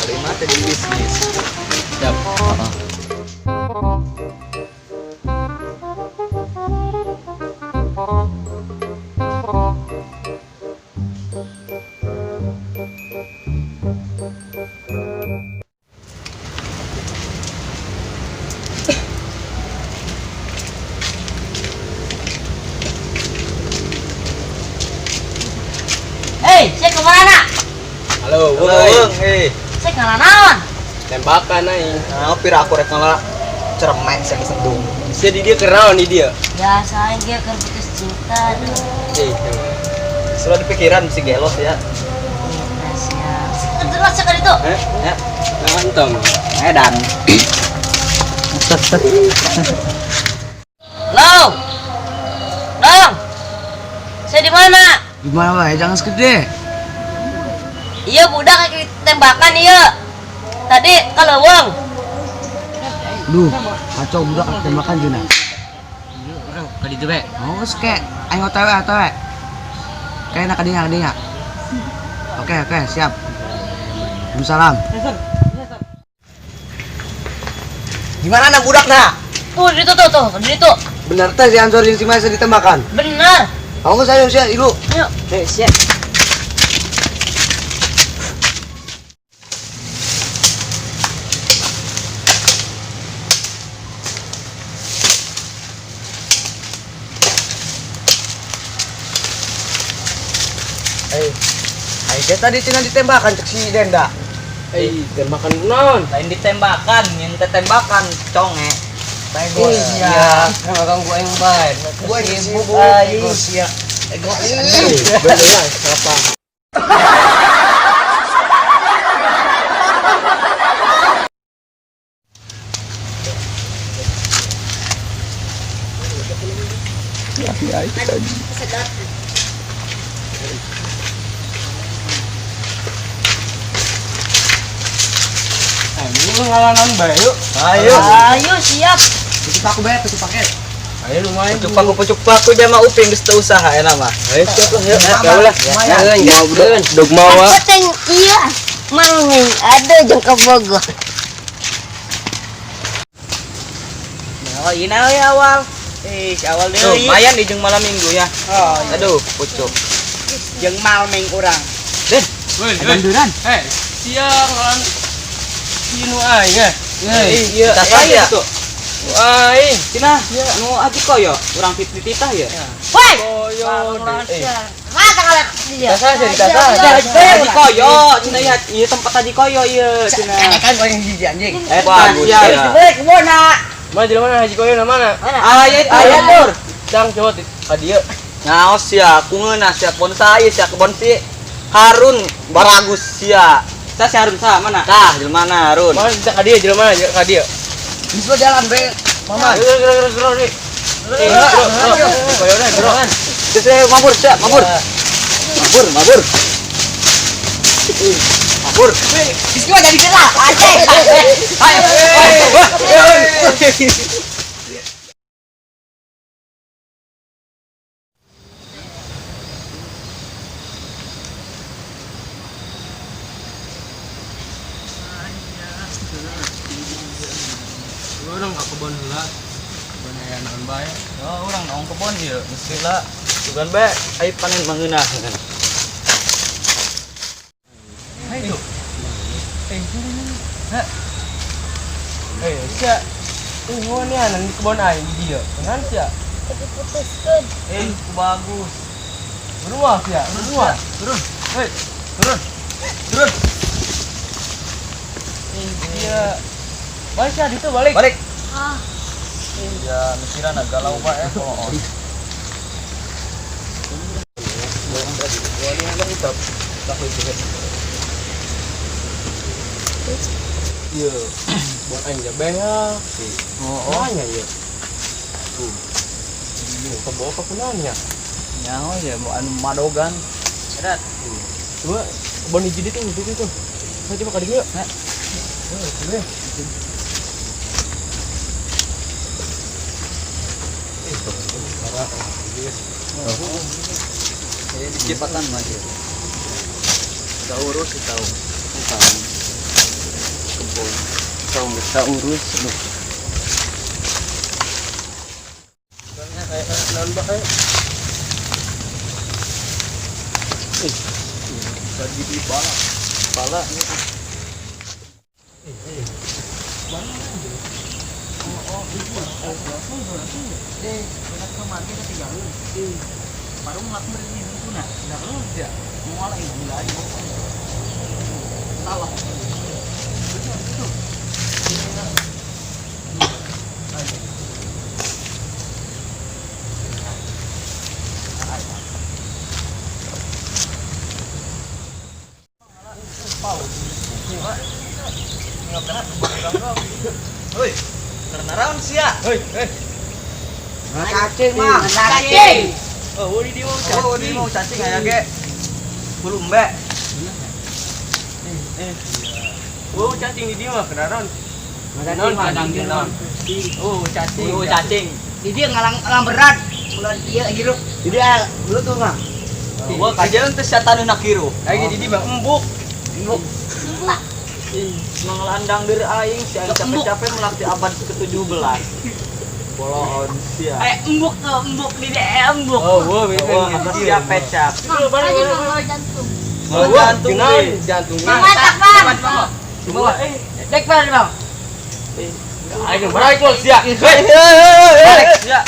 Terima teh di bisnis. Siap. Heeh. Hei, saya kemana? Halo, Halo, woi. eh. Saya kemana naon? Tembakan aing. Nah, pira aku rek ngala cermek sing sendung. Bisa di dia kenaon di dia. Ya, saya ge keur putus cinta. Aduh. Eh, Sudah di pikiran si gelos ya. Iya, terus sekali itu. eh, Ya, mantap. edan. Halo. Dong. Saya di mana? Di mana Pak? Jangan segede. Iya, budak kayak tembakan iya. Tadi kalau wong. Duh, kacau budak tembakan juna. Orang ka ditu be. Oh, kayak aing OTW OTW. Kayak nak kadinya kadinya. Oke, oke, siap. Waalaikumsalam. Gimana nak budak nak? Tuh, di itu tuh, tuh, di itu. Benar teh si Ansor jeung si Maesa ditembakan. Benar. Aku nggak saya sia ilu. Ayo. Eh, siap. Eh, ayo tadi cina ditembakan cek si Denda. Eh, tembakan naon? Lain ditembakan, yang tembakan conge. Iya. Kenapa ganggu aing bae? Gua yang sibuk aing. Sia. Ego. Bener lah, salah. Sedot. Ayo ngalanan bae yuk. Ayo. Ayo, siap. Tutup aku bae, tutup pakai. Ayo lumayan. Pucuk paku pucuk paku jama uping geus teu usaha enak mah. Ayo siap lah yuk. Lumayan. Jauh lah. Lumayan. Mau beun, dogma wa. Apa teng iya. Manging ada jengka Bogor. Oh, ini ya awal. Eh, si awal Tuh, deui. lumayan di jeung malam minggu ya. Oh, iya. Aduh, pucuk. Jeung malmeng urang. Den, Woi, woi. Eh, siang ngalan si nu aing eh. iya, Kita iya. tuh. Aing. Cina, nu aji koyo, urang titah ya. Woi. Koyo. Eh, Masa kalau dia. Tasa, tasa. Haji koyo, cina ya, ieu tempat haji koyo ieu, cina. Kan gua yang hiji anjing. Eh, bagus ya. ya. Balik kebona. Mana jelema mana Haji Koyo na mana? Mana? Ah, iya itu. Aya tur. Cang coba ka dieu. Ngaos sia, ku ngeunah sia kebon saya sia kebon si Harun Baragus sia. Sa si Harun sa mana? Tah, jelema mana Harun? Mana bisa ka dieu jelema mana ka dieu? Bisa jalan be, Mama. Gerak gerak gerak gerak. Eh, gerak gerak. Koyo na gerak. Terus mabur sia, mabur. Mabur, mabur. Mabur. Geus jadi gerak. Anjing. Ayo. Urang ka kebon heula. Kebon aya naon bae. Oh, urang naong kebon ieu, geus heula. Sugan bae ai panen mangeunah. Ayo. Eh, Eh, sia. Eh, ngonean di kebon aing di dieu. Kenaan sia? Diputuskeun. Eh, ku bagus. Berumah sia, berumah. Turun. Hei, turun. Turun. Eh, dia. Balik sia ditu balik. Balik. Ah, Ya, mikiran agak galau pak ya. Oh. Iya. Buat aing jabe ya. Oh, Nanya ya. Tuh. Ini kebawa ke kunanya. Nyaho ya mau anu madogan. Berat. Coba kebon hiji ditu itu tuh. Saya coba ka dieu. Nah. Oh, coba. Ini kecepatan mah dia. Udah urus sih tahu. Tahu. Kau bisa urus lu. Tadi di bala. Bala ini. Hoi, karena raun sia. Hoi, hei. Cacing mah. Cacing. Oh, di dia mau cacing. Oh, di mau cacing aya ge. Bulu embe. Oh, cacing di dia mah kenaron. Cacing mah. Cacing. Oh, cacing. Oh, cacing. Di dia ngalang ngalang berat. Bulan ieu hirup. Jadi ah, belut tuh mah. Wah, kajian teh sia taneuh kiru. Aing di dia mah embuk. Embuk. Mengelandang diri aing si aing capek-capek melak di abad ke-17. Boloon sia. Eh embuk tuh, embuk di dia embuk. Oh, wah, Wah, apa sia pecap. Bang, jantung. Oh, jantung deh. Jantung. Masak, Bang. Cuma Dek bang, bang. aing balik lo sia. Hei, hei, hei, hei. Sia.